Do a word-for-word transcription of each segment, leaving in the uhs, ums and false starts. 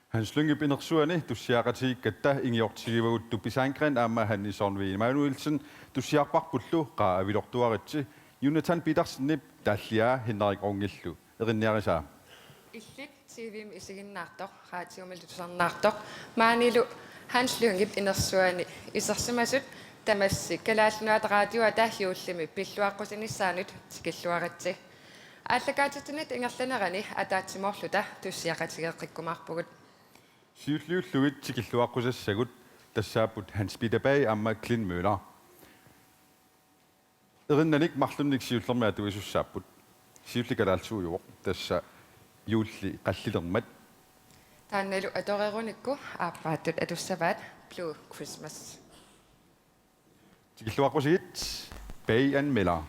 Hans Lyngep inersuani tussiaqatigiikkatta ingiortigivagut Tuppi Sandgreen aamma Hanne Sandvig Emanuelsen, tussiarparpullu qaa avilortuaritsi. Jonathan Petersenip taalliaa Henrik Rungillu. Erinniarisaa. Illit T V-mi isiginnaartoq, radiomilu tusarnaartoq, maanilu Hans Lyngep inersuani isersimasut tamassi Kalaallit Nunaata Radioata juullimi pilluaqqusinissaanut tikilluaritsi. Aallakaatitsinerup ingerlanerani ataatsimoorluta tussiaqatigeeqqikkumaarpugut. Siulliullugit tikilluaqqusassagut tassaapput Hans Peter Bay aamma Glenn Møller. Erinnanik marlunnik siullermik atuisussaapput. Siulleq kalaallisuujuvoq, tassa juulli qallilermat. Taannalu atoreerunikku aappaattut atussavaat Blue Christmas. Tikilluaqqusigit, Bay and Miller.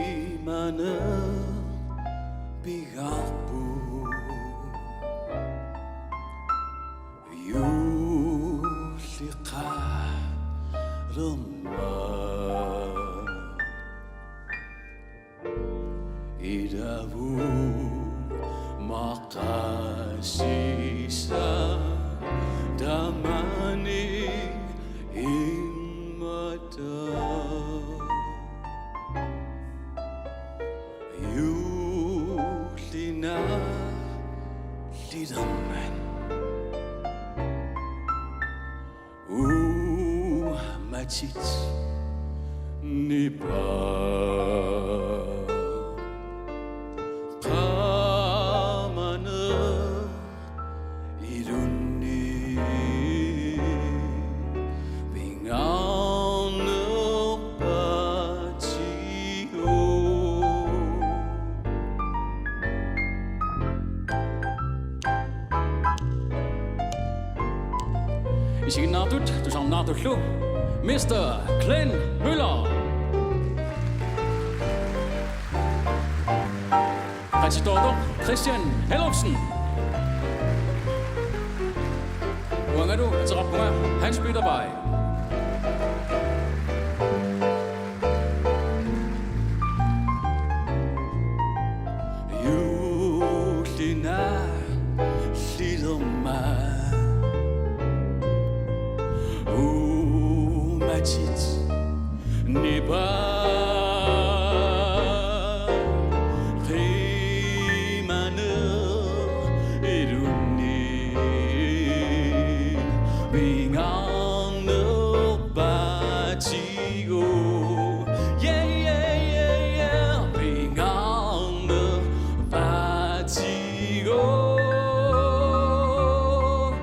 Qimaneq pigaarput juulli qallermat. Ilavuuq maqaasissaq tamaani immata. Juulli naallilermat. Uummatit nipaat. Qimaneq ilunnit pingaarnerpaatigut. Isiginnaartut tusarnaartullu, Mister Glenn Møller. Qatittoortoq Christian Herlufsen. Uangalu ateqarpunga Hans Peter Bay. Juulli naallilermat. Uummatit nipaat. Qimaneq ilunnit pingaarnerpaatigut. Yeah, yeah, yeah, yeah. Pingaarnerpaatigut.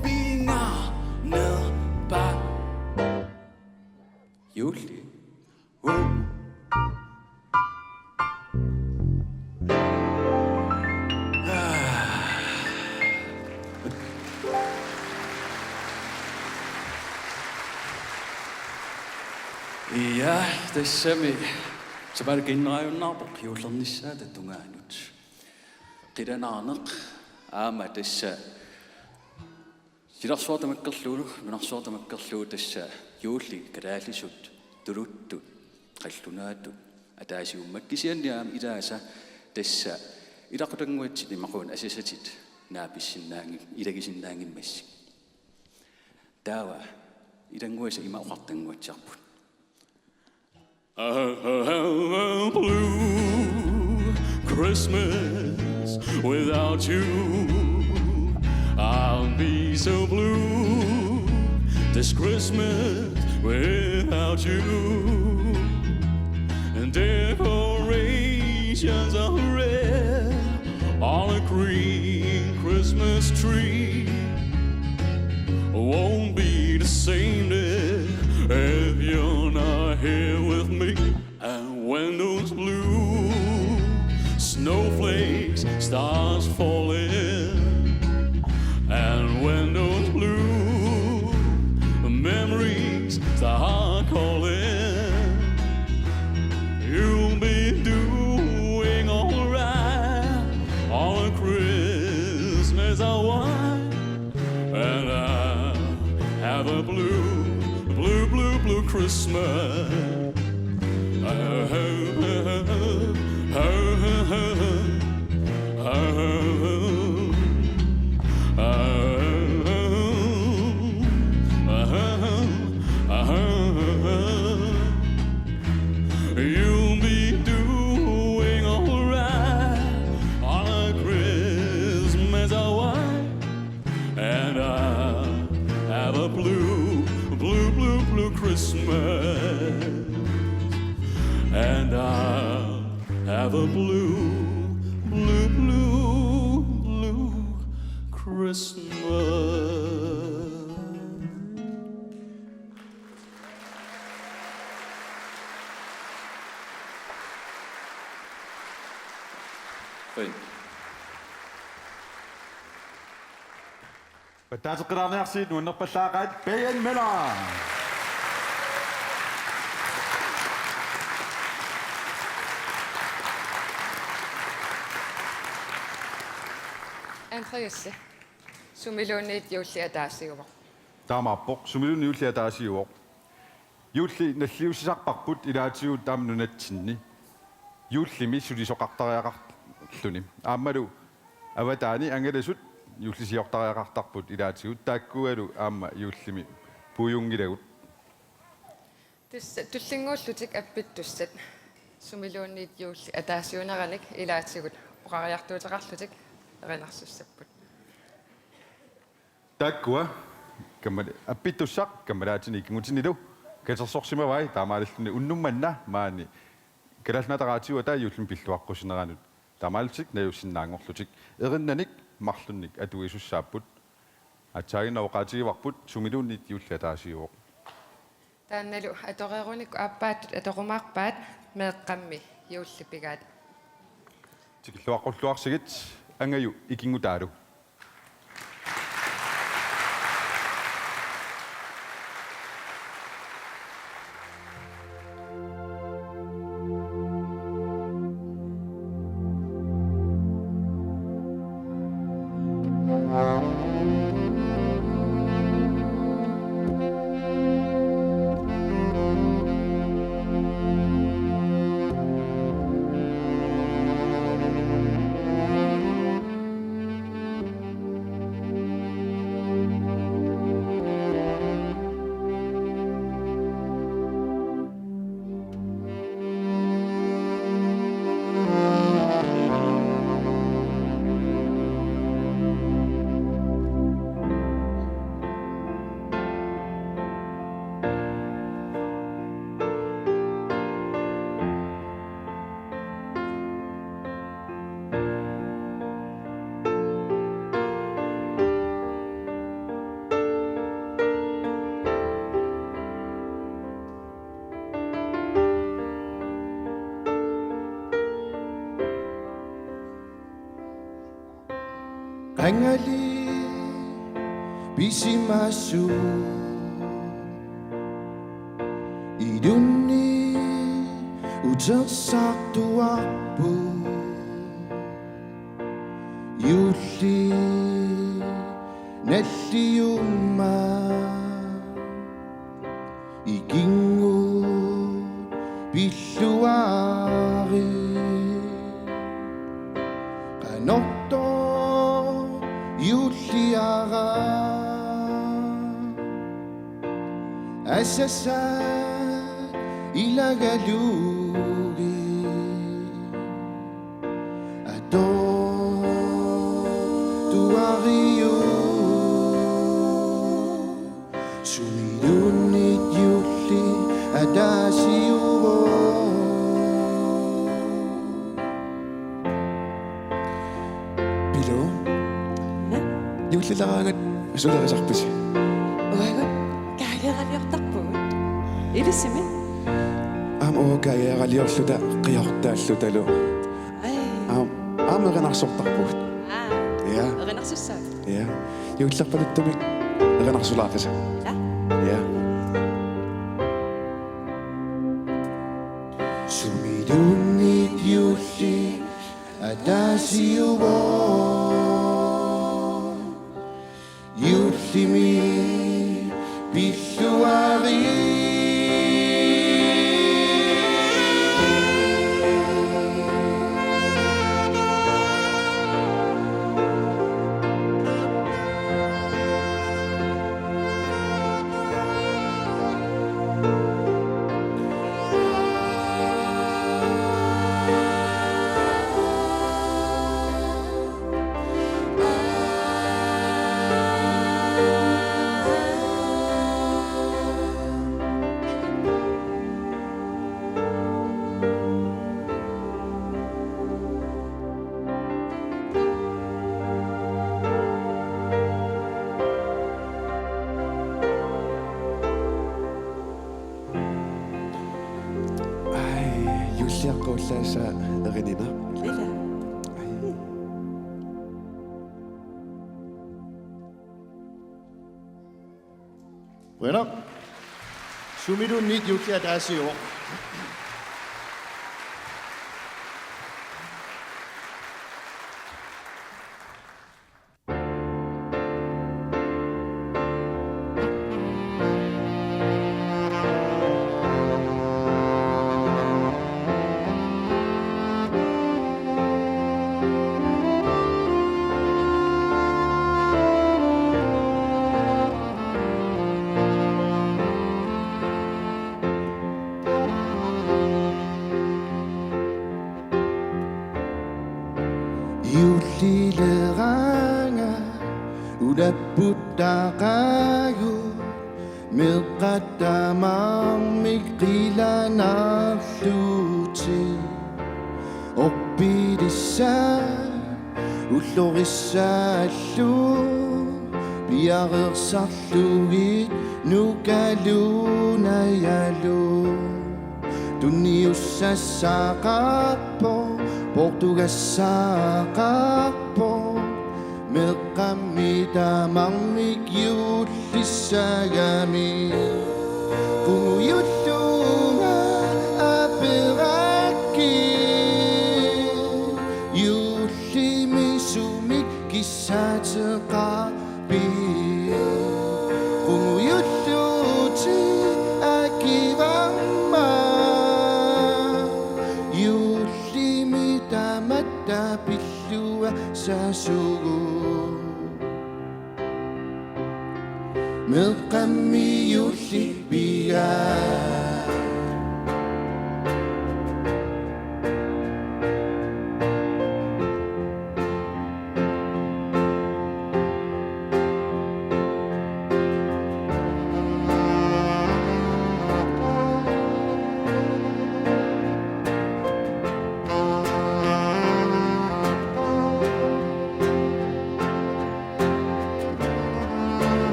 Pingaarnerpaat. Juulli. Woo. Ja, tassami sapaatip-akunnera ajunnaarpoq juullernissaata tungaanut. Qilanaarneq aamma tassa silarsuaq tamakkerlugu, nunarsuaq tamakkerlugu tassa juulli kalaallisut, tuluttut, qallunaatut ataasiummat, kisianni aamma ilaasa tassa ilaqutannguatsinni imaluunniit asasatit naapissinnaanngi-, ilagisinnaanngimmassuk. Taava ilannguasa ima oqartannguatsiarput. I have a blue Christmas without you. I'll be so blue this Christmas without you. And decorations are red on a green Christmas tree. Won't be the same day Stars falling, and windows blue, memories are calling. You'll be doing alright on a Christmas away. And I have a blue, blue, blue, blue Christmas. You'll be doing alright on a Christmas away. And I have a blue, blue, blue, blue Christmas. And I have a blue, blue, blue, blue Christmas. Thank you. Pattaateqqaalaarniarsigit nuannerpallaaqaat, Bajan Møller. Andreas, sumiluunniit juulli ataasiuvoq? Taamaappoq, sumiluunniit juulli ataasiuvoq. Juulli nalliussisarparput ilaatigut aamma nunatsinni. Juullimi sulisoqartariaqarluni. Aammalu avataani angalasut juullisiortariaqartarput ilaatigut, taakkualu aamma juullimi puiunngilagut. Tassa tullinnguullutik appittussat sumiluunniit juulli ataasiuneranik ilaatigut oqariartuuteqarlutik erinarsussapput. Taakkua kammal-, appittussat kammalaatinik ikinngutinnilu katersorsimavai, taamaalilluni unnuk manna maani Kalaallit Nunaata Radioata juullimi pilluaqqusineranut taamaalillutik najussinnaanngorlutik erinnanik marlunnik atuisussaapput. Aatsaaginnaq oqaatigivarput, sumiluunniit juulli ataasiuvoq. Taannalu atoreerunikku aappaattut atorumaarpaat, meeqqammi juulli pigaat. Tikilluaqqulluarsigit, Angaju ikinngutaalu. Qangali pisimasoq, ilunni utersartuarput, juulli nalliummat ikinnguaq pilluarit. Qanortoq juulliaraq asasat ilagalugit. Atorujuuvoq, sumiluunniit juulli ataasiuvoq. Pilu. Naa? Juullileraangat sulerisarpisi? Uagut kaageeraliortarpugut. Ilissimi? Aamma uagut kaageeraliorluta qiortaallutalu. Ai. Aamma Aamma erinarsortarpugut. Aa. Ja. Erinarsussaaq. Ja. Juullerpaluttumik erinarsulaaqqisa. Ja. Ja. Sumiluunniit juulli ataasiuvoq. Juullimi pilluarit. Ai, juulliaqqat ullaassaat erinina. Ila. Ai. Bueno. Sumiluunniit juulli ataasiuvoq. Juullileraangat ulapputtaqaagut, meeqqat tamarmik qilanaarlutik. Orpilissaat ullorissaallu piareersarlugit nukaluunajalu. Tunniussassaqarpoq, poortugassaqarpoq, meeqqammi tamarmik juullissagami. Qungujulluunniit aperakkit, juullimi sumik kissaateqarpit? Qungujulluutit akivarma, juullimi tamatta pilluassasugut. Meeqqammi juulli pigaa.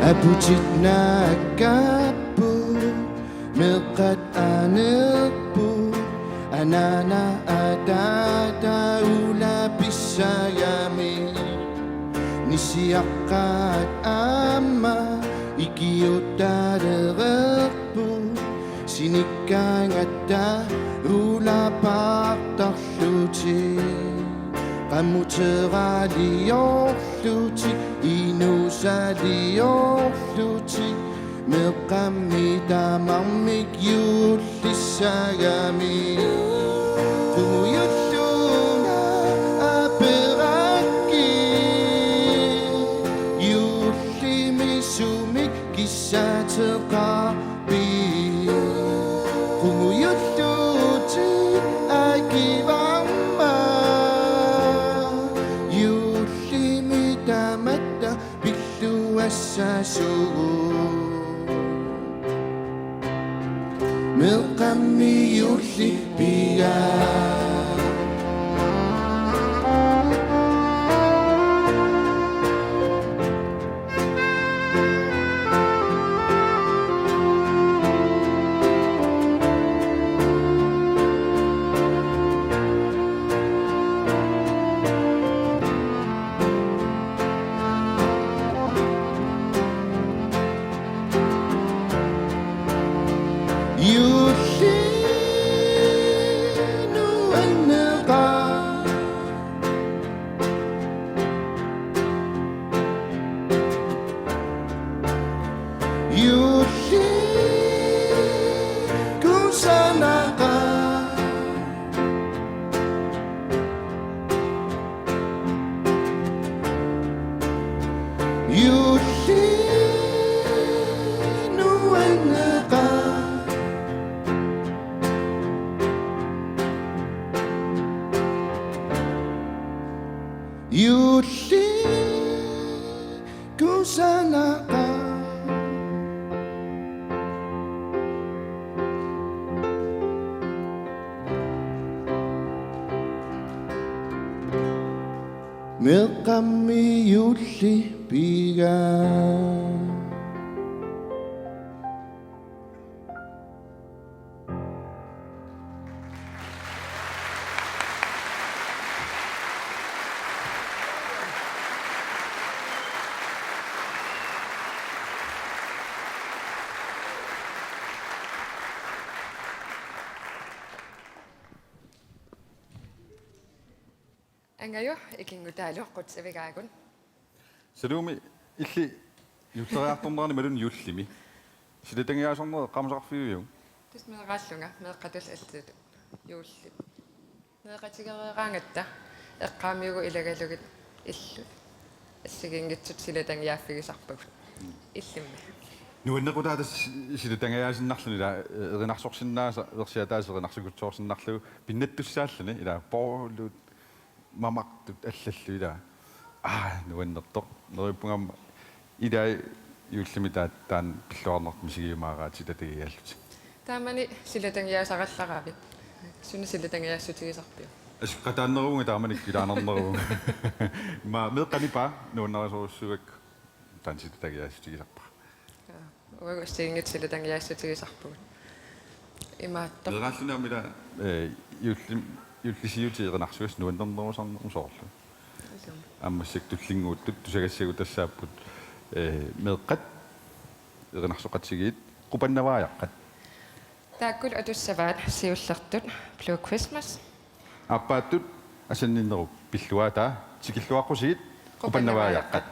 Aputit naakkapput, meeqqat aneerput, anaana ataata ulapissagami. Nissiaqqat aamma ikiuuttalereerput, sinikkaangatta ulapaartarlutik. Qamuteraliorlutik, inuusaliorlutik, meeqqammi tamarmik juullissagami. Qungujulluunniit aperakkit, juullimi sumik kissaateqarpit? Qungujulluutit akivarma, juullimi tamatta pilluassasugut. Meeqqammi juulli pigaa. Nuanneqaaq. Juulli kusanaqaaq. Juulli nuanneqaaq. Juulli kusanaqaaq. Meeqqammi juulli pigaa. Angajoq ikinngutaalu qutsavigaagut. Saluumi, illit juulleriartornerani imaluunniit juullimi. Silatagiaasarnerit eqqaamasaqarfigiviuk? Tassa meeraallunga, meeqqatut allatut juulli. Meeqqatigereeraangatta eqqaamiugut ilagalugit illut. Assigiinngitsut silatagiaaffigisarpagut. Illimmi. Nuannequtaaq tassa silatagiaasinnarluni, ila, erinarsorsinnaasaq, versiataas erinarsukkutsoorsinnarlugu pinnattussaalluni, ila, poorluut mamartut allallu, ila. Aa, nuannertoq. Neriuppunga aamma ilai juullimi taa-, taanna pilluarnertut misigiumaaraat silatagiaallutik. Taamani silatagiaasarallaraavit? Suna silatagiaassutigisarpiuk? Asseqataanneruvunga taamanikkut ilaannarneruvunga. Immaqa meeqqat nipaa nuannarisorujussuugakku taanna silatagiaassutigisarpara. Jaa, uagut assigiinngitsut silatagiaassutigisarpugut. Imaattoq. Meeraalluni aamma ila, eh, juulli-, juullisiutit erinarsugassat nuannernerusarnermut soorlu. Ilumut. Aamma massakkut tullinnguuttut tusagassiagut tassaapput, eh, meeqqat, erinarsoqatigiit, qupannavaajaqqat. Taakkulu atussavaat siullertut Blue Christmas. Aappaattut asanninnerup pilluaataa, tikilluaqqusigit, qupannavaajaqqat.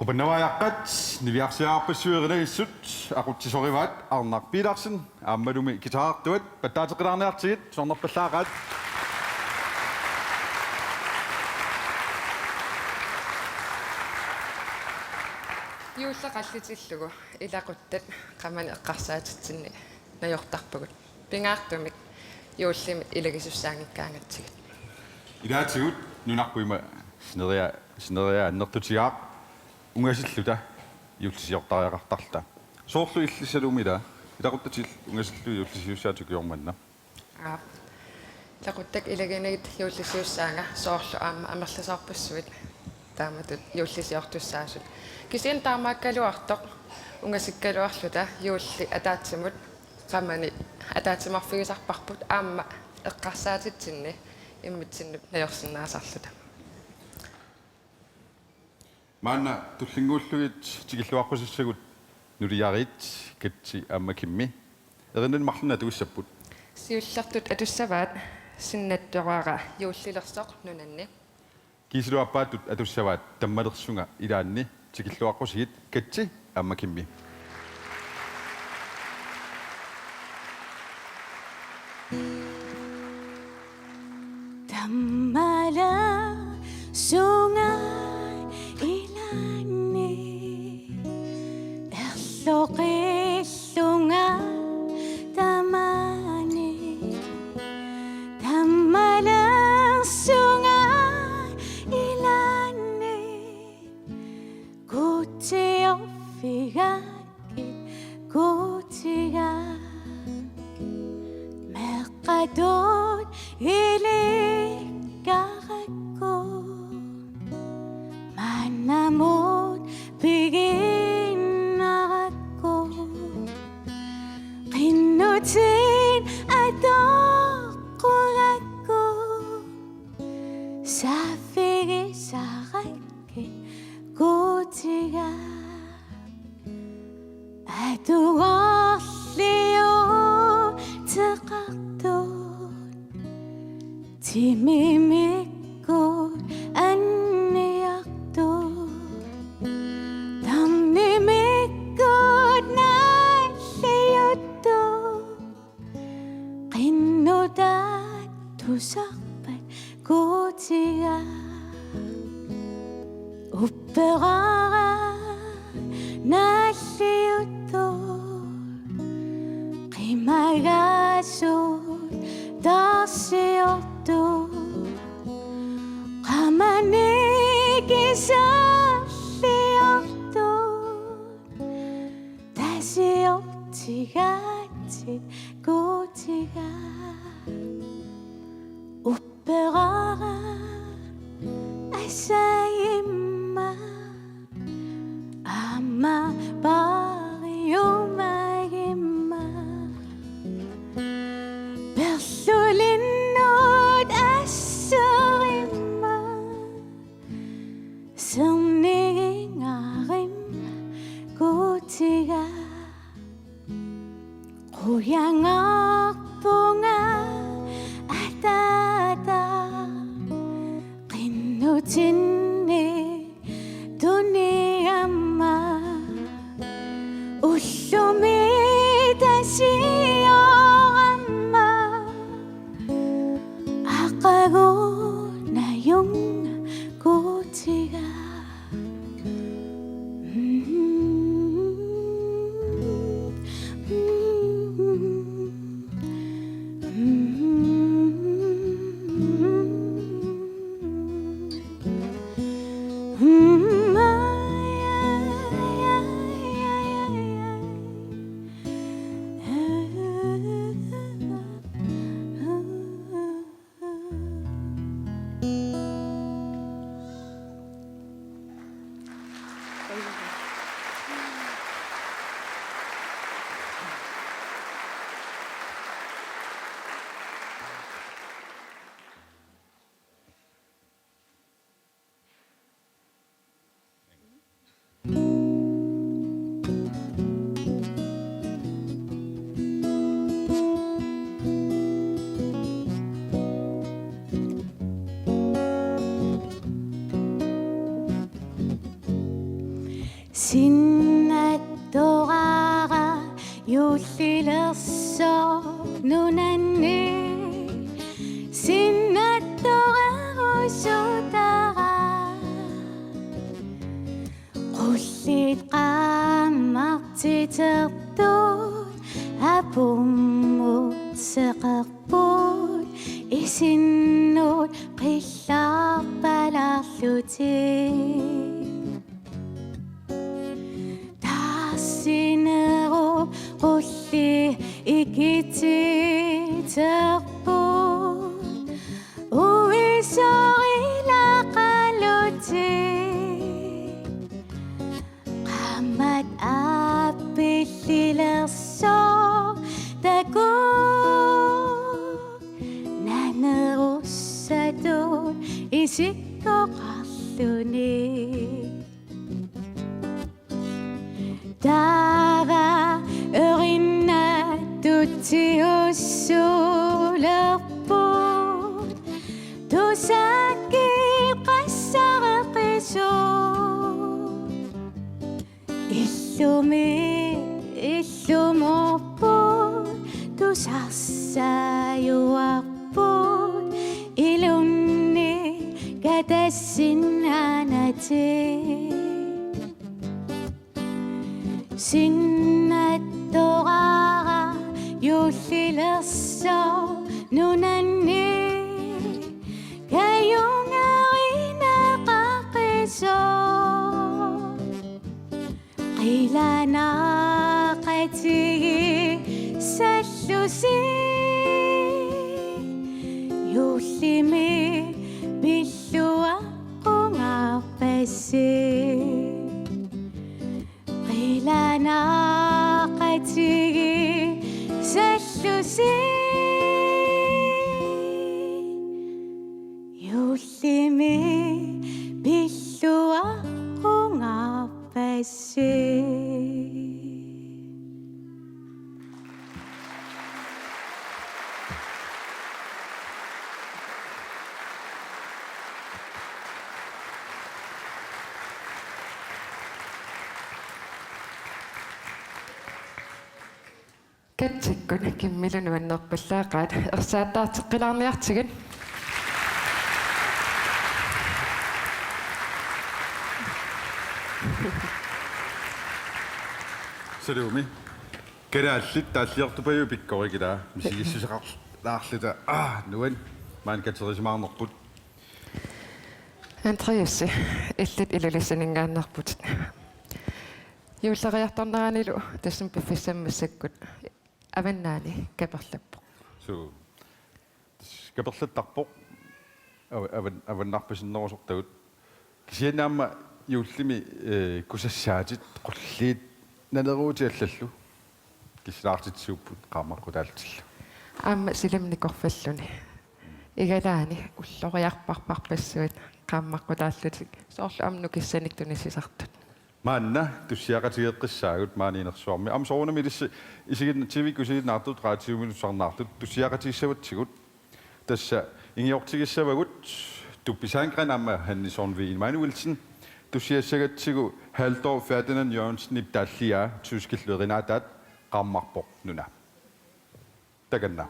Qupannavaajaqqat, niviarsiarpassuit erinagissut, aqutsisorivaat Arnaq Petersen aammalumi guitartuat, pattaateqqilaarniartigit, sornerpallaaqaat. Juulli qallutillugu ilaquttat qamani eqqarsaatitsinni najortarpagut. Pingaartumik juullimi ilagisussaanngikkaangatsigit. Ilaatigut nunarput ima sineria-, sineriak annertutigaaq ungasilluta juullisiortariaqartarluta. Soorlu illit Salome, ila, ilaquttatit ungasillugit juullisiussaat ukiormanna? Aap. Ilaquttakka ilaginagit juullisiussaanga soorlu aamma amerlasoorpassuit taamatut juullisiortussaasut. Kisianni taamaakkaluartoq ungasikkaluarluta juulli ataatsimut qamani ataatsimarfigisarparput aamma eqqarsaatitsinni immitsinnut najorsinnaasarluta. Maanna tullinnguullugit tikilluaqqusissagut nuliariit Katsi aamma Kimmi. Erinnani marlunni atuissapput. Siullertut atussavaat Sinnattoraara juullilersoq nunanni. Kiisalu aappaattut atussavaat Tammalersunga ilaanni. Tikilluaqqusigit Katsi aamma Kimmi. Tammalersunga ilaanni, erloqillunga tamaani. Tammalersunga ilaanni, Guuti orfigakkit Guutiga. Meeqqatut ilikkarakku, maannamut piginnarakku, qinnutit atoqqugakku, saaffigisarakkit Guutiga. Atugorliuteqartut, timimikkut anniartut, tarnimikkut nalliuttut, qinnutat tusarpat Guutiga. Upperaara nalliuttut, qimagaasut taarsiortut, qamani kisarliortut, tasiortigaatsit Guutiga. Upperaara asagimma, aamma paariumagimma, perlulinnut assurimma, sernigingarimma Guutiga. Qujanarpunga ataata, qinnutinni tunigamma, ullumi tasioramma, aqagu najunga Guutiga. Sinnattoraara juullilersoq nunanni, sinnattorarusutara. Qulliit qaammartitertut apummut seqerput, isinnut qillarpalarlutik. Taarsinerup qulliit ikititerput, uisoq ilaqalutik. Qaammat aappillilersoq takuuk, nanerussatut isikkoqarluni. Taava erinnaatut tiussulerput, tusakkit qassareqisut. Illumi illumorput, tusarsaajuarput, ilunni katassinnaanatik. Sinnattoraara juullilersoq nunanni, kajungarineqaqisoq. Qilanaqatigiissallusi, juullimi pilluaqqungaarpassi. Qilanaqatigiissallusi, juullimi pilluaqqungaarpassi. Katsikkut Kimmilu nuannerpallaaqaat, ersaattaarteqqilaarniartigit. Salumi. Kalaallit taalliortupajuit pikkorikilaa, misigissuseqarlaarluta, aa, nuan, maani katerisimaarnerput. Andreas, illit Ilulissaninngaanneerputit. Juulleriartorneranilu tassami piffissami massakkut Avannaani kaperlappoq. Suu. Tassa kaperlattarpoq. Ava-, avan-, avannarpasinnerusortagut. Kisianni aamma juullimi, eh, kusassaatit qulliit naneruutit allallu kissalaartitsisuupput qaammaqqutaallutillu. Aamma silami nikorfalluni. Igalaani ulloriarparparpassuit qaammaqqutaallutik. Soorlu aamma nukissanik tunissisartut. Maanna tussiaqatigeeqqissaagut maani inersuarmi. Aamma soorunami ilissi isiginna-, T V-kkut isiginnaartut, radiomilu tusarnaartut tussiaqatigissavatsigut. Tassa ingiortigissavagut Tuppi Sandgreen aamma Hanne Zornvig Immanuelsen. Tussiassagatsigu Halldór Ferdinand Jørgensenip taalliaa, tyskillu erinaataat, Qaammarpoq nuna. Takanna.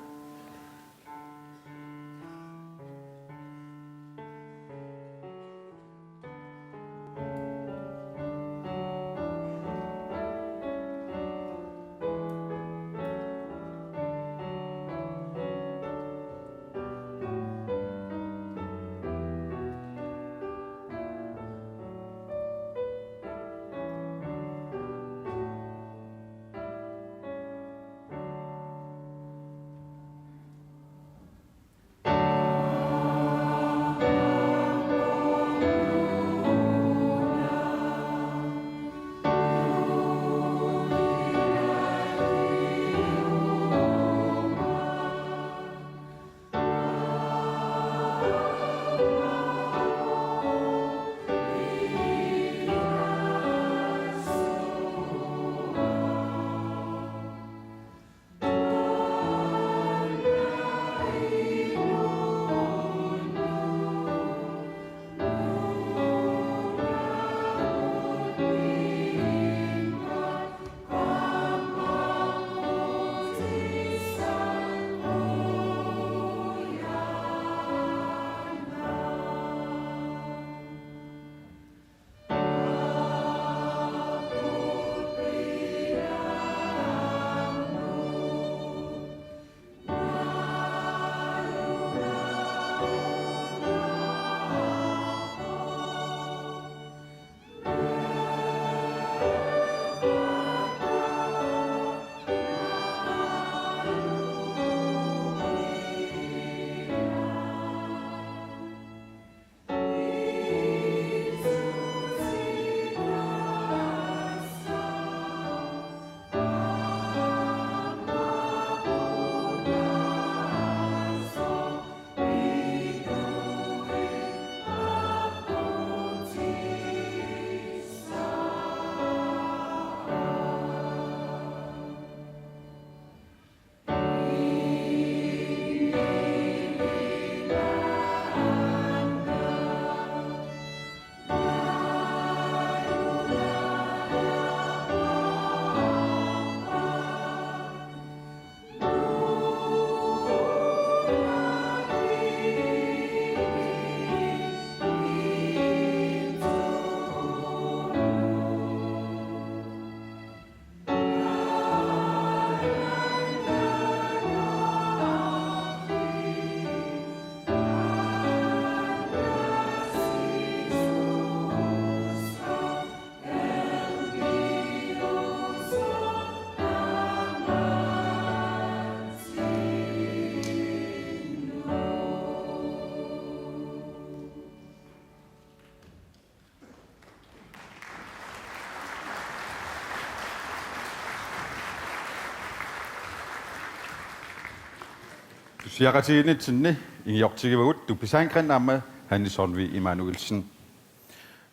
Tussiaqatigiinnitsinni ingiortigivagut Tuppe Sandgreen aamma Hanne Sundvig Immanuelsen.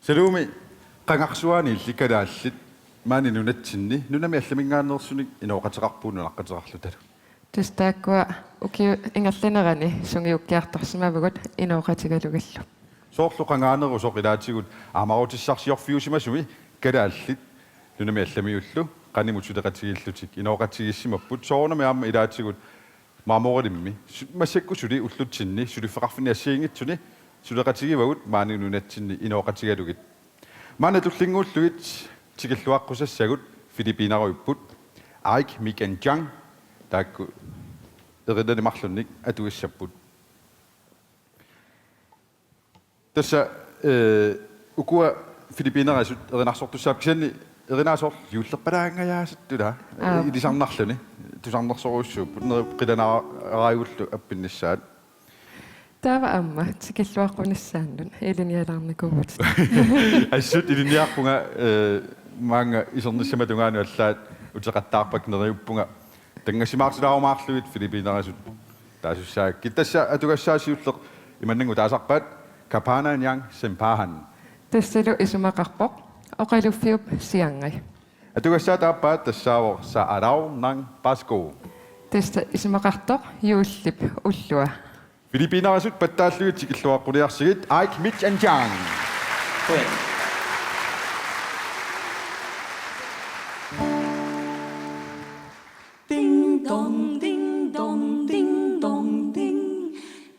Saluumi qangarsuaaniilli kalaallit maani nunatsinni nunami allaminngaanneersunik inooqateqarpugut nunaqqateqarlutalu. Tassa taakkua ukiup ingerlanerani sungiukkiartorsimavugut inooqatigalugillu. Soorlu qangaanerusoq ilaatigut aamaarutissaarsiorfiusimasumi kalaallit nunami allamiullu qanimut suleqatigiillutik inooqatigiissimapput, soorunami aamma ilaatigut Marmorilimmi su-, massakkut suli ullutsinni suliffeqarfinni assigiinngitsuni suleqatigivagut maani nunatsinni inooqatigalugit. Maanna tullinnguullugit tikilluaqqusassagut Filippinerujupput, Ike, Mitch and Chang, taakku erinani marlunnik atugassapput. Tassa, eh, ukua Filippinerisut erinarsortussaapput, kisianni erinaasoq juullerpalaanngajaasuttuula. Aap. Ilisarnarluni tusarnersorujussuupput, neri qilanaaraagullu appinnissaat. Taava aamma tikilluaqqunissaannut ilinnialaarnikuuvutit. Assut ilinniarpunga, eh, maanga isernissamut tungaanut allaat uteqattaarpakka, neriuppunga tanngassimaartilaarumaarlugit Filippinerisut taasussaakkit. Tassa atugassaat siulleq imannak taasarpaat: Kapanan yang Simbahan. Tassalu isumaqarpoq Oqaluffiup siangai. Atugassaat aappaat tassaavoq Sa Araw ng Pasko. Tassa isumaqartoq Juullip ullua. Filippinerisut pattaallugit tikilluaqquniarsigit, Ike, Mitch and Chang. Ding dong, ding dong, ding dong, ding.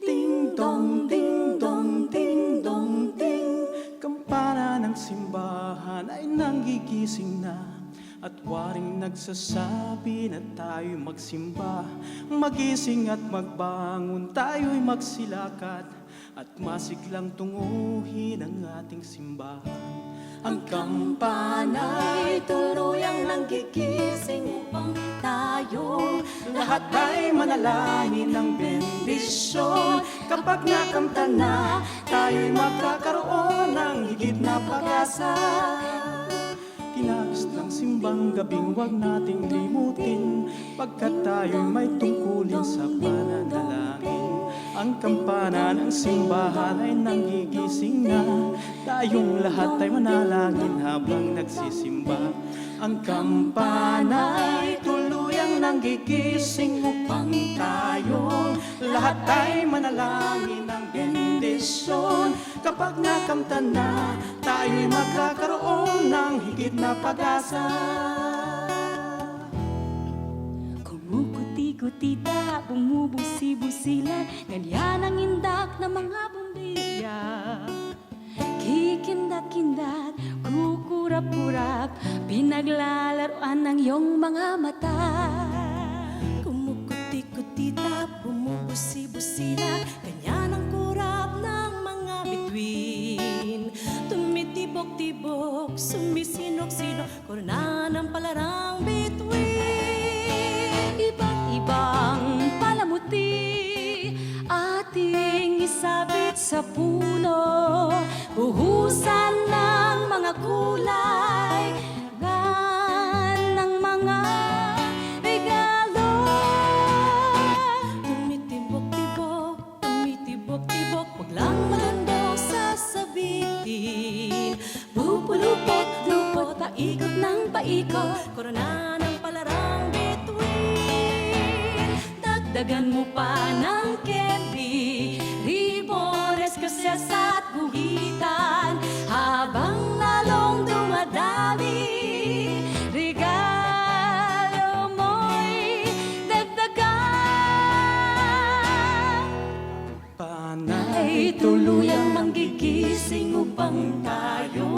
Ding dong, ding dong, ding dong, ding. Kampana ng simbahan ay nanggigising na, at waring nagsasabi na tayo'y magsimba. Magising at magbangon, tayo'y magsilakad, at masiglang tunguhin ang ating simbahan. Ang kampana'y tuluyang nanggigising upang tayo lahat ay manalangin ng bendisyon. Kapag nakamtan na, tayo'y magkakaroon ng higit na pag-asa. Kinagis ng simbang gabing 'wag nating limutin, pagkat tayo'y may tungkulin sa pananalangin. Ang kampana ng simbahan ay nanggigising na, tayong lahat ay manalangin habang nagsisimba. Ang kampana'y tuluyang nanggigising upang tayo lahat ay manalangin ng bendisyon. Kapag nakamtan na, tayo'y magkakaroon ng higit na pag-asa. Kumukuti-kutita, bumubusi-busilan, ganyan ang indak ng mga bombilya. Kikindat-kindat, kukurap-kurap, pinaglalaruan ng iyong mga mata. Kumukuti-kutita, bumubusi-busilan, ganyan ang kurap ng mga bituin. Tumitibok-tibok, sumisinok-sinok, korona ng palarang bituin. Iba't ibang palamuti ating isabit sa puno, buhusan ng mga kulay, ng mga regalo. Tumitibok-tibok, tumitibok-tibok, 'wag lang malandong sasabitin. Pupulupot-lupot, paikot ng paikot, korona ng palarang bituin. Dagdagan mo pa ng candy, ribones, kasas at guhitan, habang lalong dumadami, regalo mo'y dagdagan. Panay tuluyang manggigising upang tayo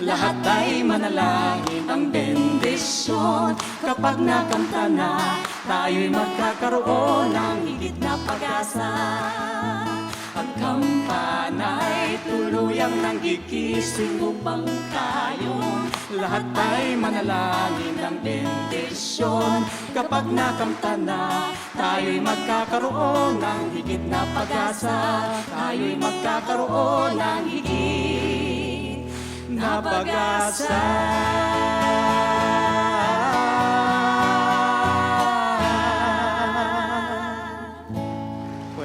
lahat ay manalangin ng bendisyon. Kapag nakamtan na, tayo'y magkakaroon ng higit na pag-asa. Ang kampana'y tuluyang nanggigising upang tayo lahat ay manalangin ng bendisyon. Kapag nakamtan na, tayo'y magkakaroon ng higit na pag-asa. Tayo'y magkakaroon ng higit na pag-asa.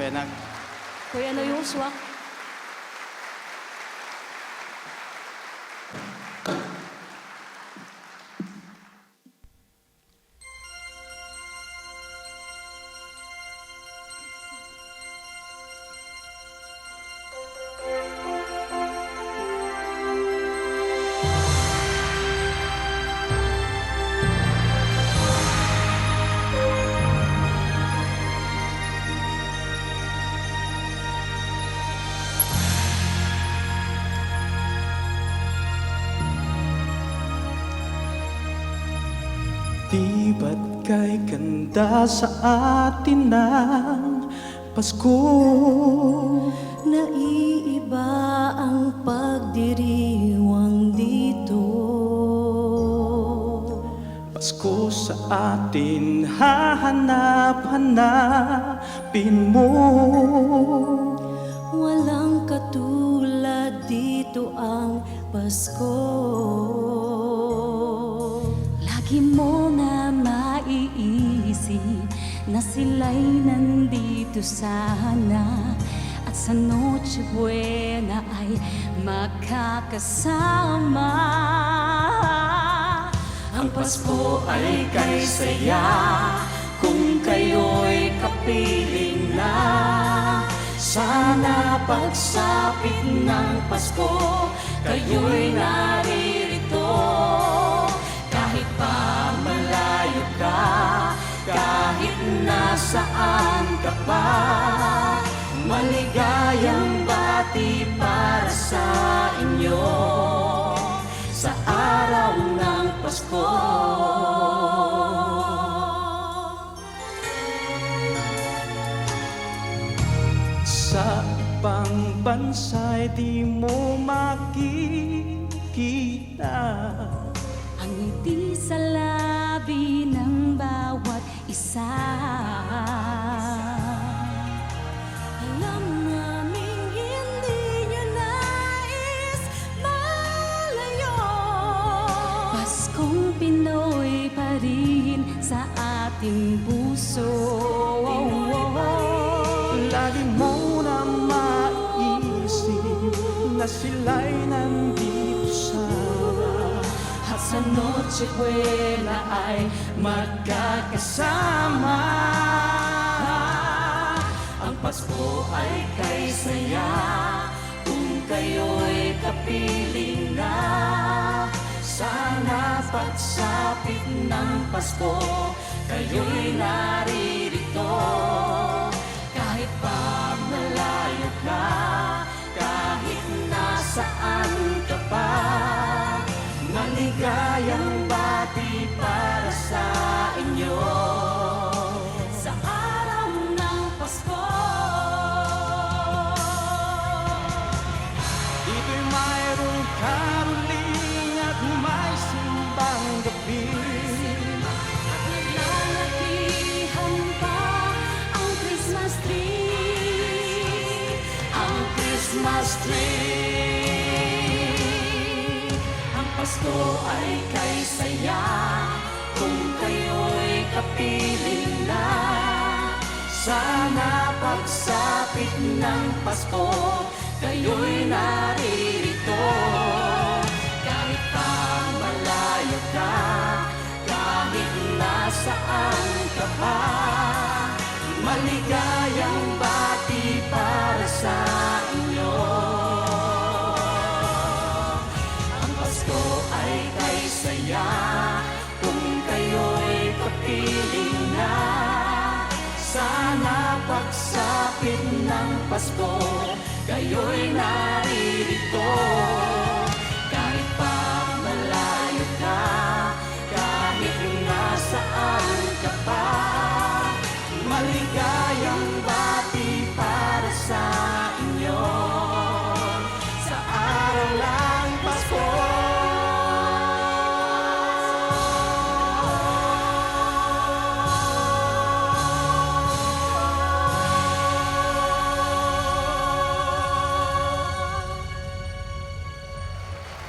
Qujanaq. Qujanarujussuaq. Di ba't kay ganda sa atin ang Pasko? Naiiba ang pagdiriwang dito. Pasko sa atin, hahanap-hanapin mo. Walang katulad dito ang Pasko. Lagi mo na maiisip na sila'y nandito sana at sa Noche Buena ay makakasama. Ang Pasko ay kay saya kung kayo'y kapiling na. Sana pagsapit ng Pasko, kayo'y naririto. Kahit pa malayo ka, kahit nasaan ka pa, maligayang bati para sa inyo sa araw ng Pasko. Sa ibang bansa'y di mo makikita ang ngiti sa labi ng bawat isa. Alam naming hindi niyo nais malayo. Paskong Pinoy pa rin sa ating puso. Lagi mo na maisip na sila'y nandito sana at sa Noche Buena ay magkakasama. Ang Pasko ay kay saya kung kayo'y kapiling na. Sana pagsapit ng Pasko, kayo'y naririto. Kahit pa malayo ka, kahit nasaan ka pa, maligayang bati para sa inyo sa araw ng Pasko. Dito'y mayroong caroling at may simbang gabi. At naglalakihan pa ang Christmas tree. Ang Christmas tree. Ang Pasko ay kay saya kung kayo'y kapiling na. Sana pagsapit ng Pasko, kayo'y naririto. Kahit pa malayo ka, kahit nasaan ka pa, maligayang bati para sa inyo. Ang Pasko ay kay saya kung kayo'y kapiling na. Sana pagsapit ng Pasko, kayo'y naririto. Kahit pa malayo ka, kahit nasaan ka pa, maligayang bati para sa inyo sa araw ng Pasko.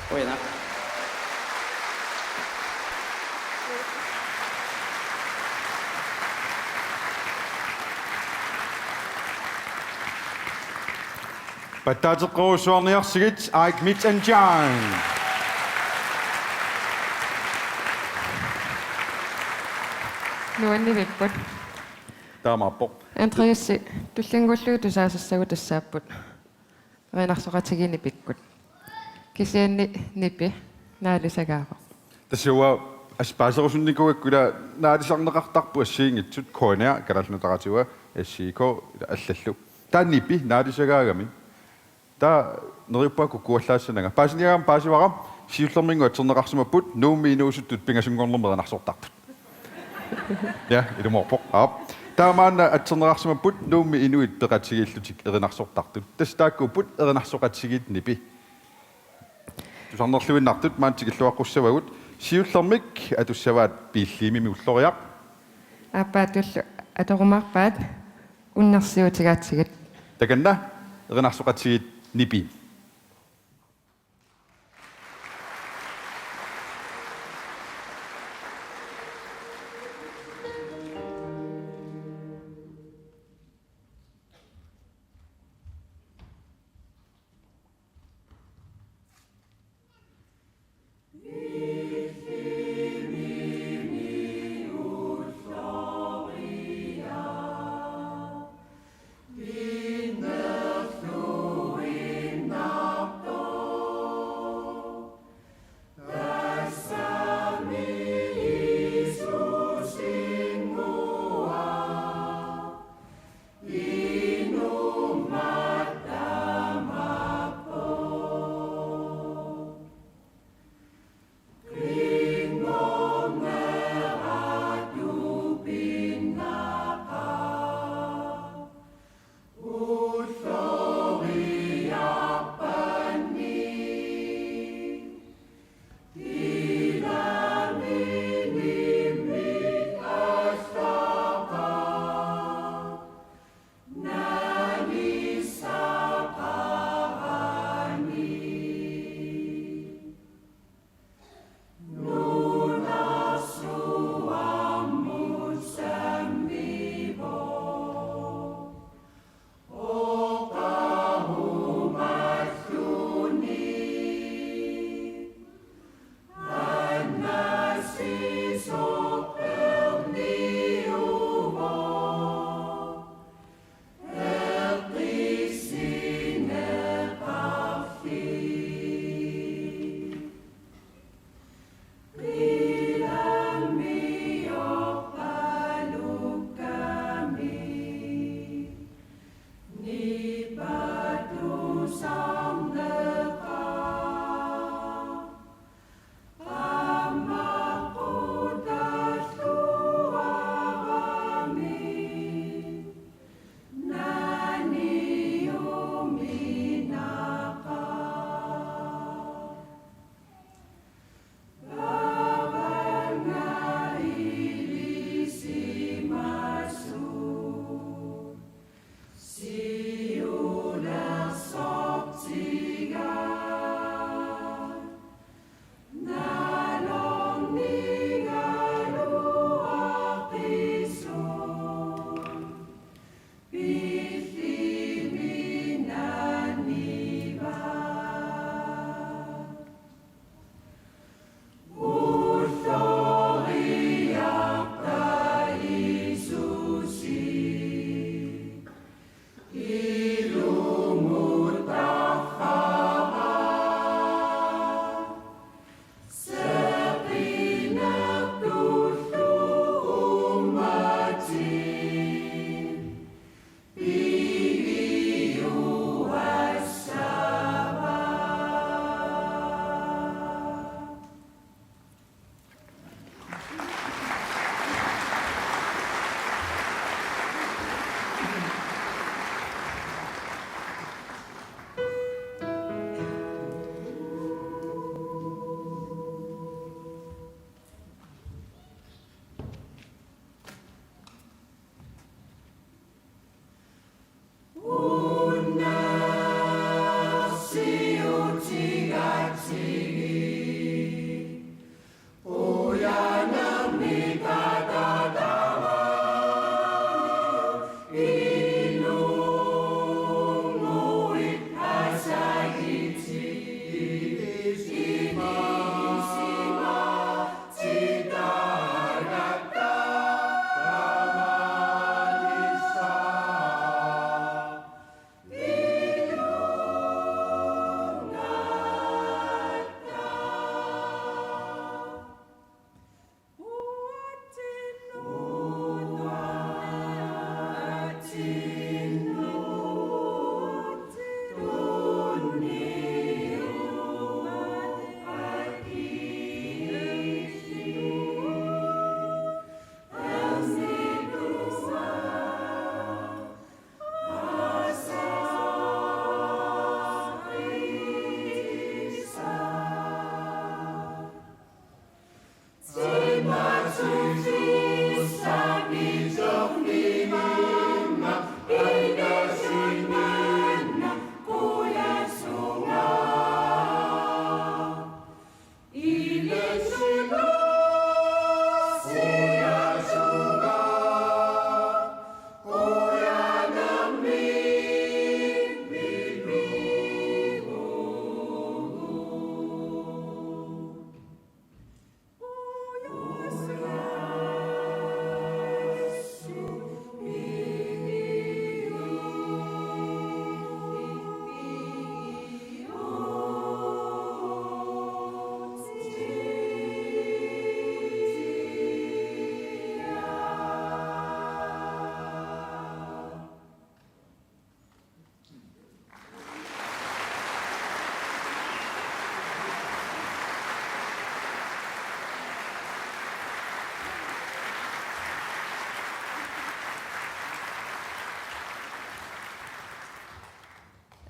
Uy, anak. Pattaateqqerujussuarniarsigit, Ike Mitch and John. Nuannivipput. Taamaappoq. Andreas, tullinnguullugu tusaasassagut tassaapput erinarsoqatigiit nipikkut. Kisianni nipi naalisagaavoq. Tassa uanga assut paaserusunnikuugakku ila naalisarneqartarput assigiinngitsut, K N R, Kalaallit Nunaata Radiua, S I K, ila allallu. Taava nipi naalisagaagami. Taava neriuppunga kukkuallaassananga. Paasiniagaq paasivara, siullerminnut atserneqarsimapput Nuummi inuusuttut pingasunngornermi erinarsortartut. Ja, ilumoorpoq. Aap. Taava maanna atserneqarsimapput Nuummi inuit peqatigiillutik erinarsortartut. Tassa taakkuupput erinarsoqatigiit nipi. Tusarnerluinnartut maanna tikilluaqqussavagut. Siullermik atussavaat Piilliimimi Ulloriaq. Aappaatullu atorumaarpaat unnersiutigaatsigit. Takanna erinarsoqatigiit nipi.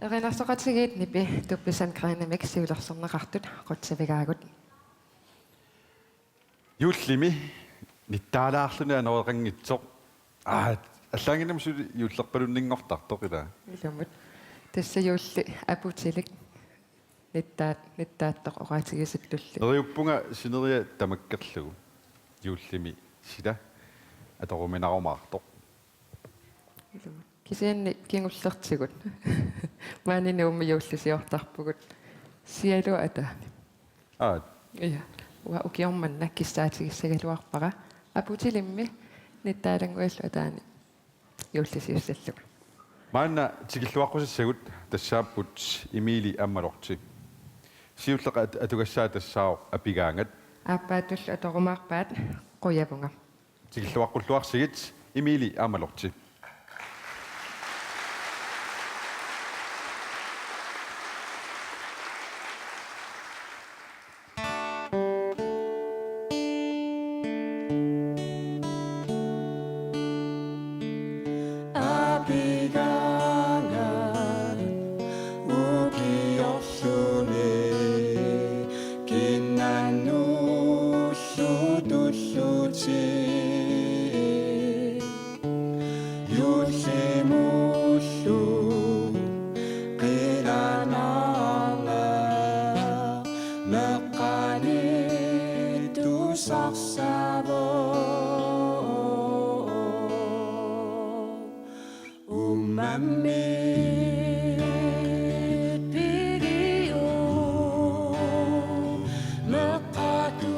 Erinarsoqatigiit Nipi Tuppissami Greenimik siulersorneqartut qutsavigaagut. Juullimi nittaalaarluni anoreqanngitsoq. Aa, allaanngimmat suli juullerpalunninngortartoq ilaa. Ilumut. Tassa juulli aputilik nittaat-, nittaattoq oqaatigisutulli. Neriuppunga sineriak tamakkerlugu juullimi sila atoruminarumaartoq. Ilumut. Kisianni kingullertigut. Maani Nuummi juullisiortarpugut. Sialuup ataani. Aa. Ja. Uanga ukioq manna kissaatigissagaluarpara. Aputilimmi nittaalannguillu ataani juullisiussallugu. Maanna tikilluaqqusassagut tassaapput Emilie aamma Lotte. Siulleq at-, atugassaa tassaavoq Apigaangat. Aappaattullu atorumaarpaat, qujavunga. Tikilluaqqulluarsigit Emilie aamma Lotte. Apigaangat ukioq kinnannullu tullutik. Juullimullu qilanaarneq meqqani tusarsaavoq. Ummammit pigiuq meqqatut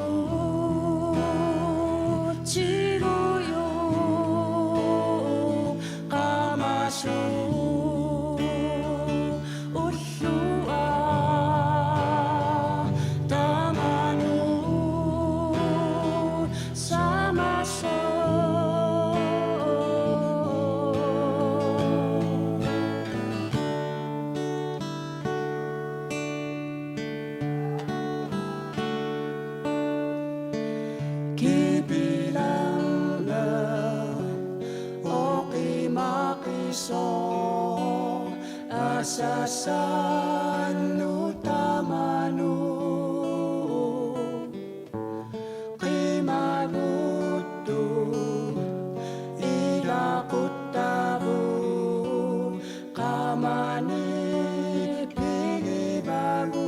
tigujuq qamasuq ullua tamanut samasoq. Kipilanna oqimaqisoq asasannut tamanut. Qimaguttut ilaquttaavoq qamani pigivagut.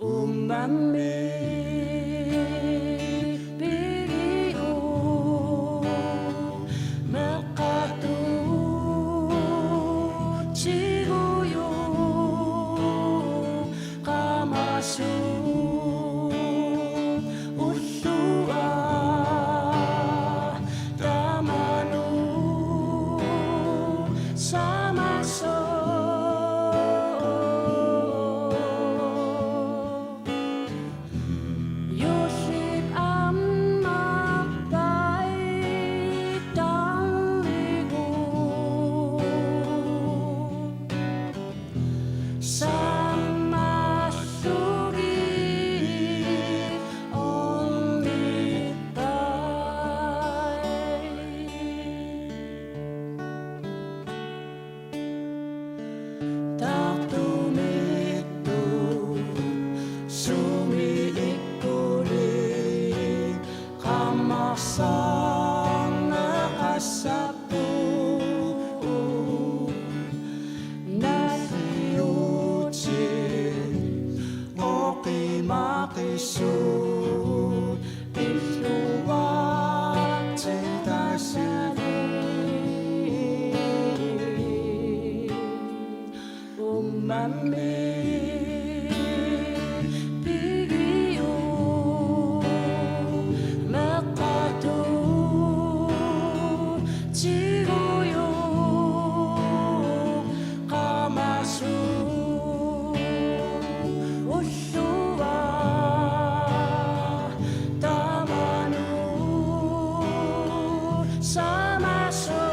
Ummammit pigiuq meqqatut tigujuq qamasuq ullua tamanut samasoq. Juullip aamma paittarnigut samallugit ornittai. Tartumiittut sumi ikkulik qammarsarneqassapput. Nalliutsit oqimaqisut illuatsitassaavit. Ummammit pigiuq meqqatut tigujuq qamasuq ullua tamanut samasoq.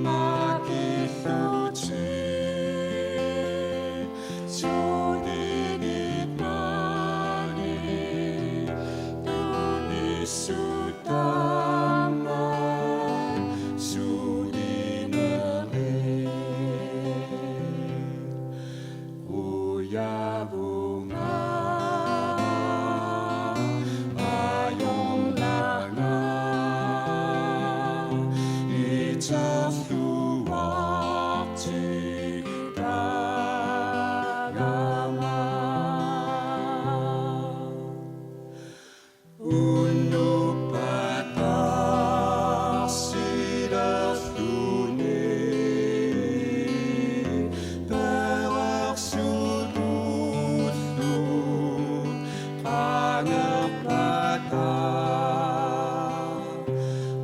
Makillutik sulineq maani tunissutama sulinerit. Qujavunga, ajornanga, iterluartitagama. Unnuppat arsilerluni perersutullu qangerpata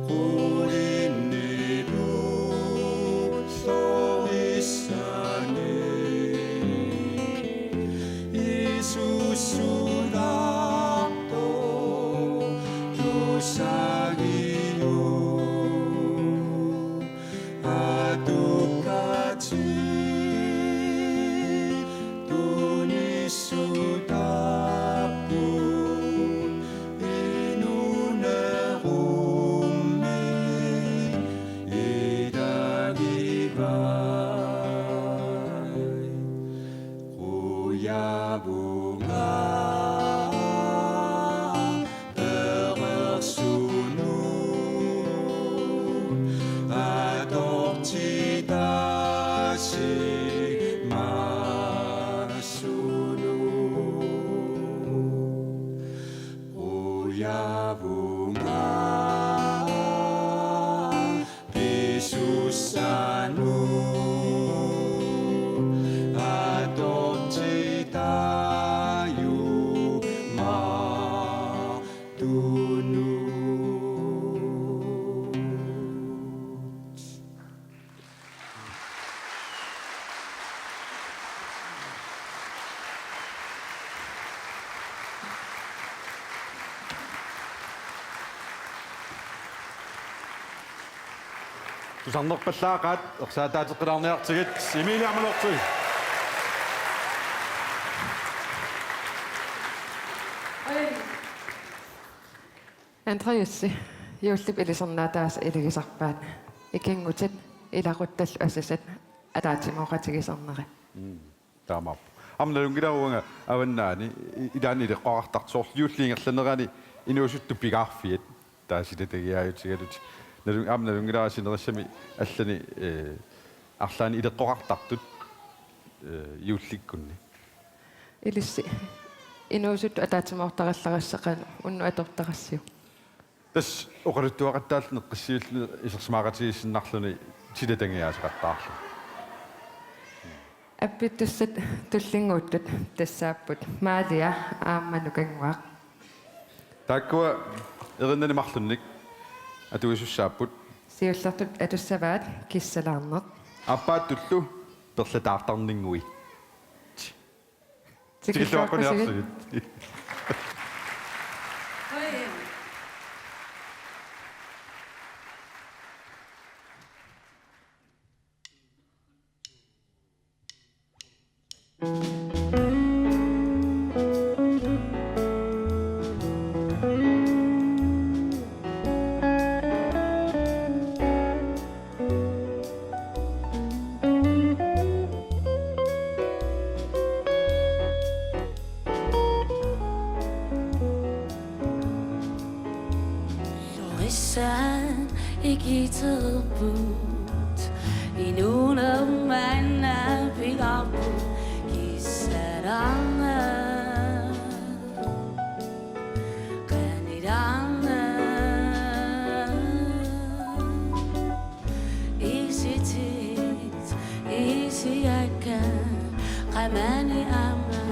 qulinnilu sorisani. Isussularto tusagio atukati tunissutappu inunerummi idagivai. Qujavunga perersunut atortitasi massunut. Qujavunga pisussanut atortitaaju massunut. Tusarnerpallaaqaat, ersaataateqqilaarniartigit, Emilie Amalortui. Andreas, juullip ilisarnaataasa iligisarpaat. Ikinngutit, ilaquttallu asasat ataatsimooqatigisarnerat. Mm. Taamaappoq. Aamma nalunngilara uanga avannaani i-, ilaanni ileqqoqartartoq, soorlu juulli ingerlanerani inuusuttut pingaarfiat taava silatagiaajutigalutik. Nalun-, aamma nalunngilara sinerissami allani, eh, arlaanni ileqqoqartartut, eh, juullikkunni. Ilissi inuusuttut ataatsimoortarallarissi qanoq unnuk atortarassiuk? Tassa oqaluttuaqattaarluni eqqissiilluni isersimaaqatigiissinnarluni silatagiaateqattaarluni. Appittussat tullinnguuttut tassaapput Maalia aamma Nukannguaq. Taakkua erinnani marlunnik atuisussaapput. Siullertut atussavaat Kissalaarneq. Aappaattullu perlataartarninngui. Tikilluaqquniarsigit. Tikilluaqquniarsigit. Sorissaat ikiterput, inuunermanna pigaarput Kissalaarneq, qanilaarneq. Isitit, isiakkat, qamani aamma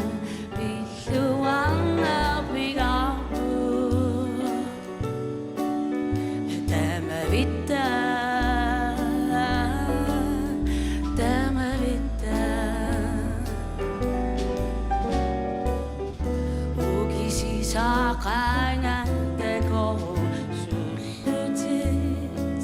pilluarneq pigaarput. Taamavitta, taamavitta. Ukisisaqaanga takorusullutit.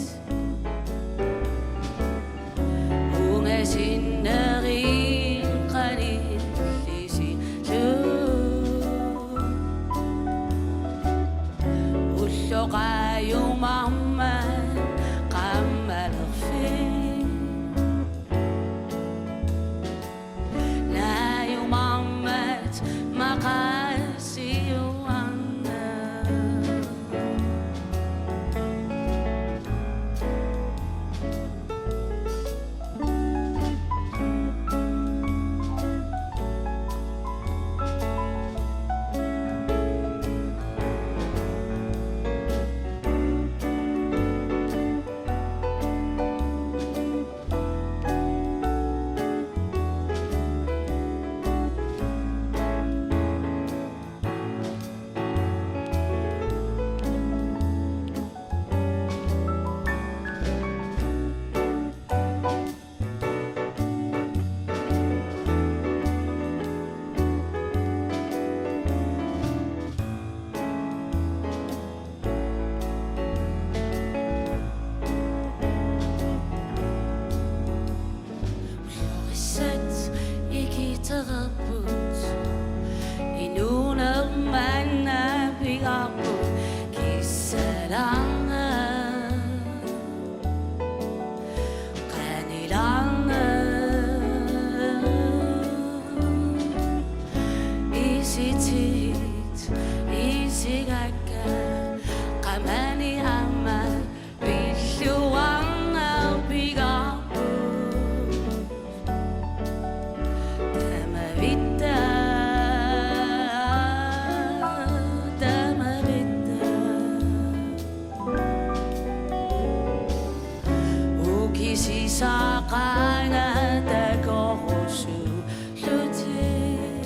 Sisaqaanga takorussullutit.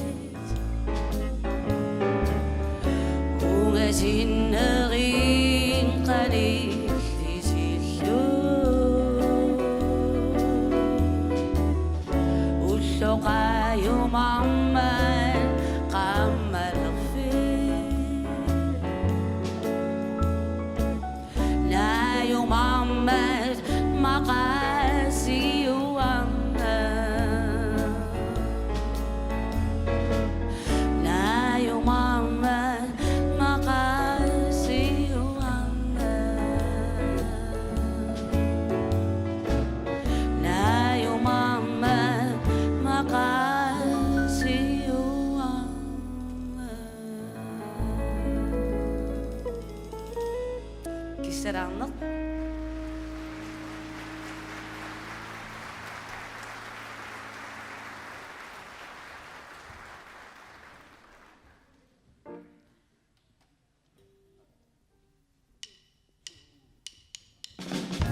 Ungasinnerin qanillisillu. Ulloq ajumaarmat qammalerfik. Naajumaarmat maqaasiuarnaq. Naajumaarmat maqaasiuarnaq. Naajumaarmat maqaasiuarnaq. Kissalaarneq.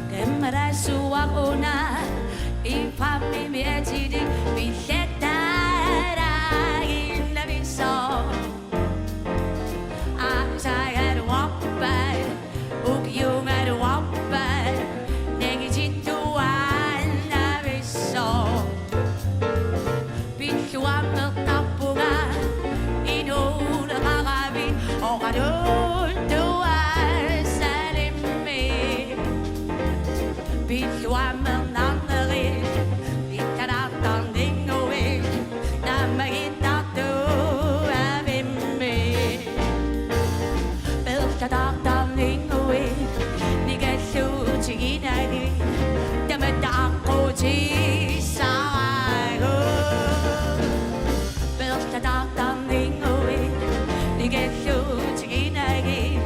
Qimmarassuaq una, i fammi mietidi, pillettaraaginnavissooq. Aasagaluarpat, ukiugaluarpat, nangitittuaannavissooq. Pilluammertarpunga inuuneqaravit oqaluttuassalimmi. Pilluammernarnerit ittalaartarninnguit naammagittartuavimmi. Perlataartarninnguit nikalluutiginagit tamatta aqqutissaragut. Perlataartarninnguit nikalluutiginagit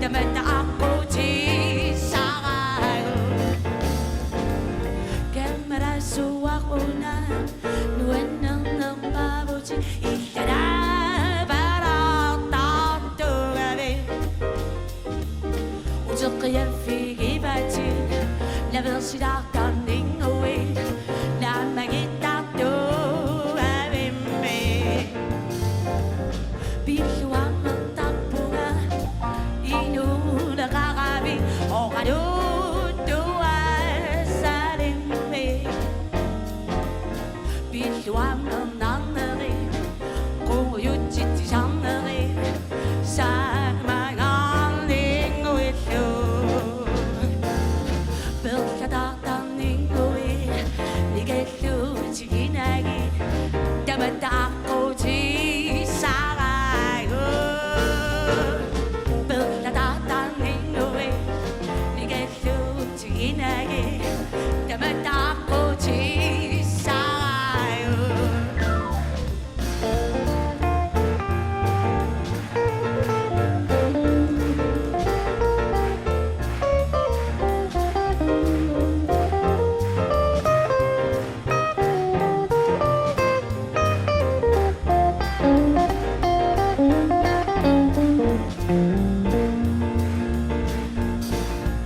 tamatta aqqutissaragut. Qimmarassuaq una nuannernerpaavutit illalaapalaartartugavit. Uteqqiaffigivatit naveersilaartarninnguit naammagittartuavimmi. Pilluammertarpunga inuuneqaravit oqaluttuassalimmi. Pilluammernarnerit qungujutitsisarnerit saamagaarninnguillu. Perlataartarninnguit nikalluutiginagit tamatta aqqutissaragut. Perlataartarninnguit nikalluutiginagit tamatta aqqutissaragut.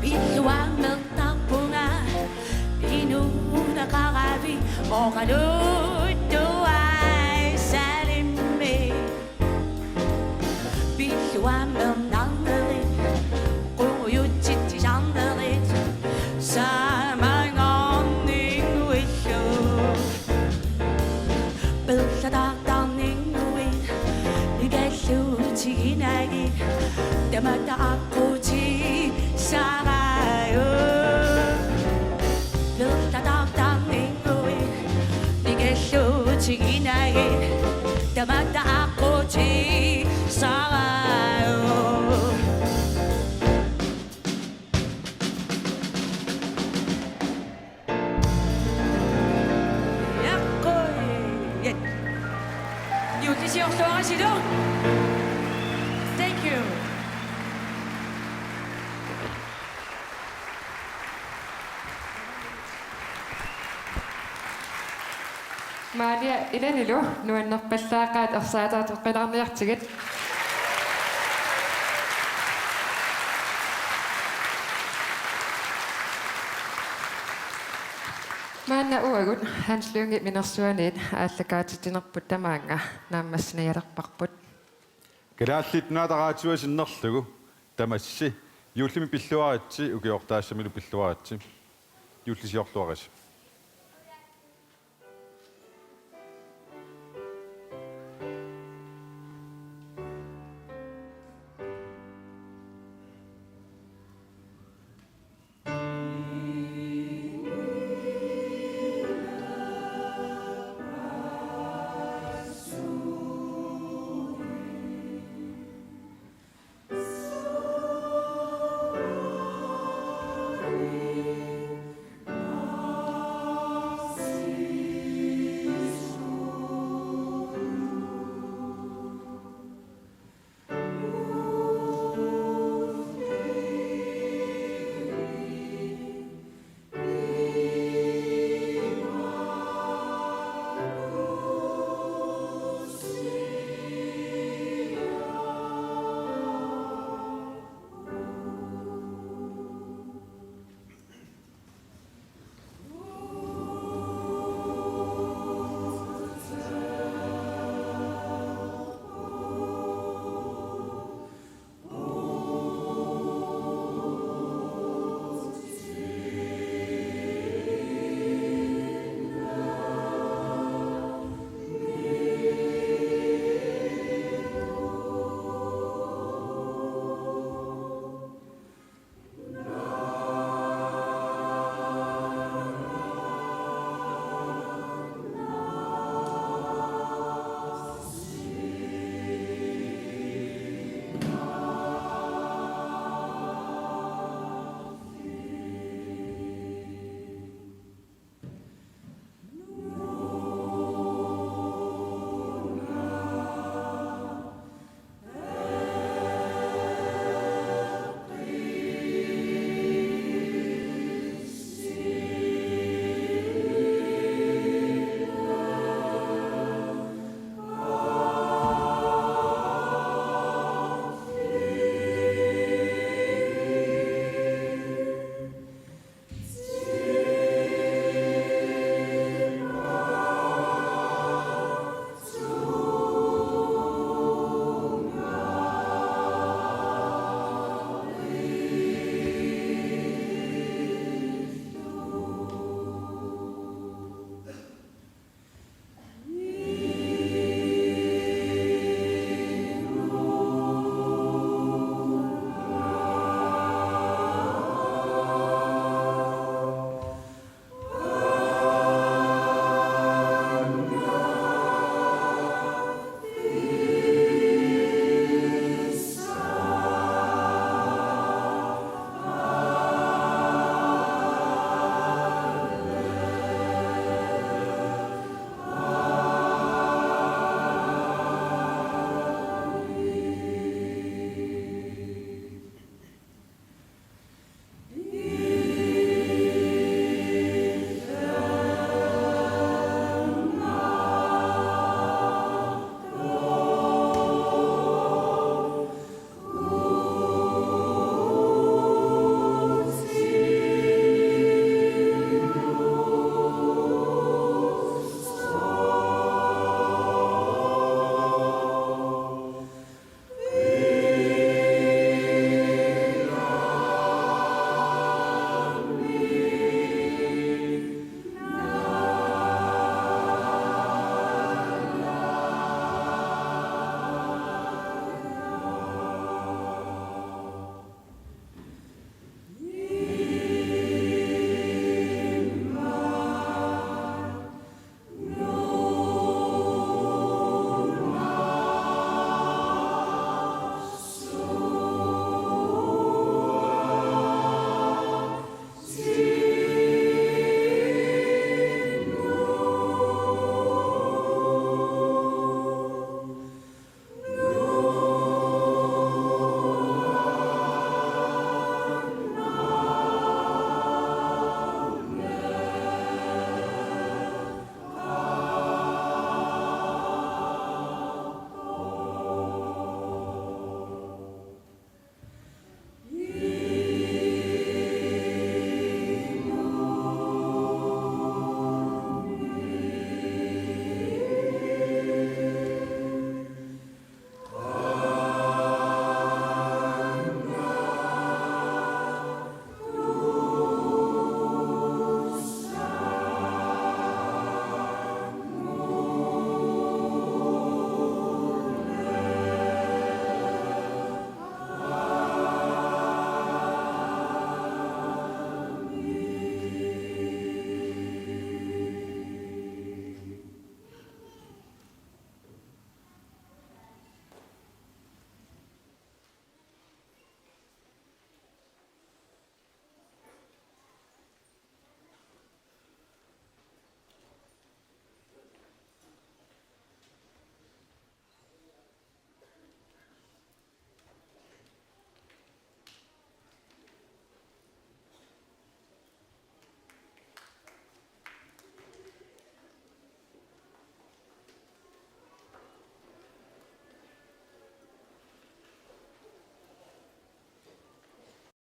Pilluammertarpunga inuuneqaravit oqaluttuassalimmi. Pilluammernarnerit qungujutitsisarnerit saamagaarninnguillu. Perlataartarninnguit nikalluutiginagit tamatta aqqutissaragut. Perlataartarninnguit nikalluutiginagit tamatta aqqutissaragut. Jakkui. Juullisiorluarisilu. Thank you. Maria, ilanilu nuannerpallaaqaat, ersaatoqqilaarniartigit. Maanna uagut Hans Lynge minersuaniit aallakaatitsinerput tamaanga naammassinialerparput. Kalaallit Nunaata Raatiua sinnerlugu tamassi, juullimi pilluaritsi, ukiortaassammilu pilluaritsi. Juullisiorluaritsi.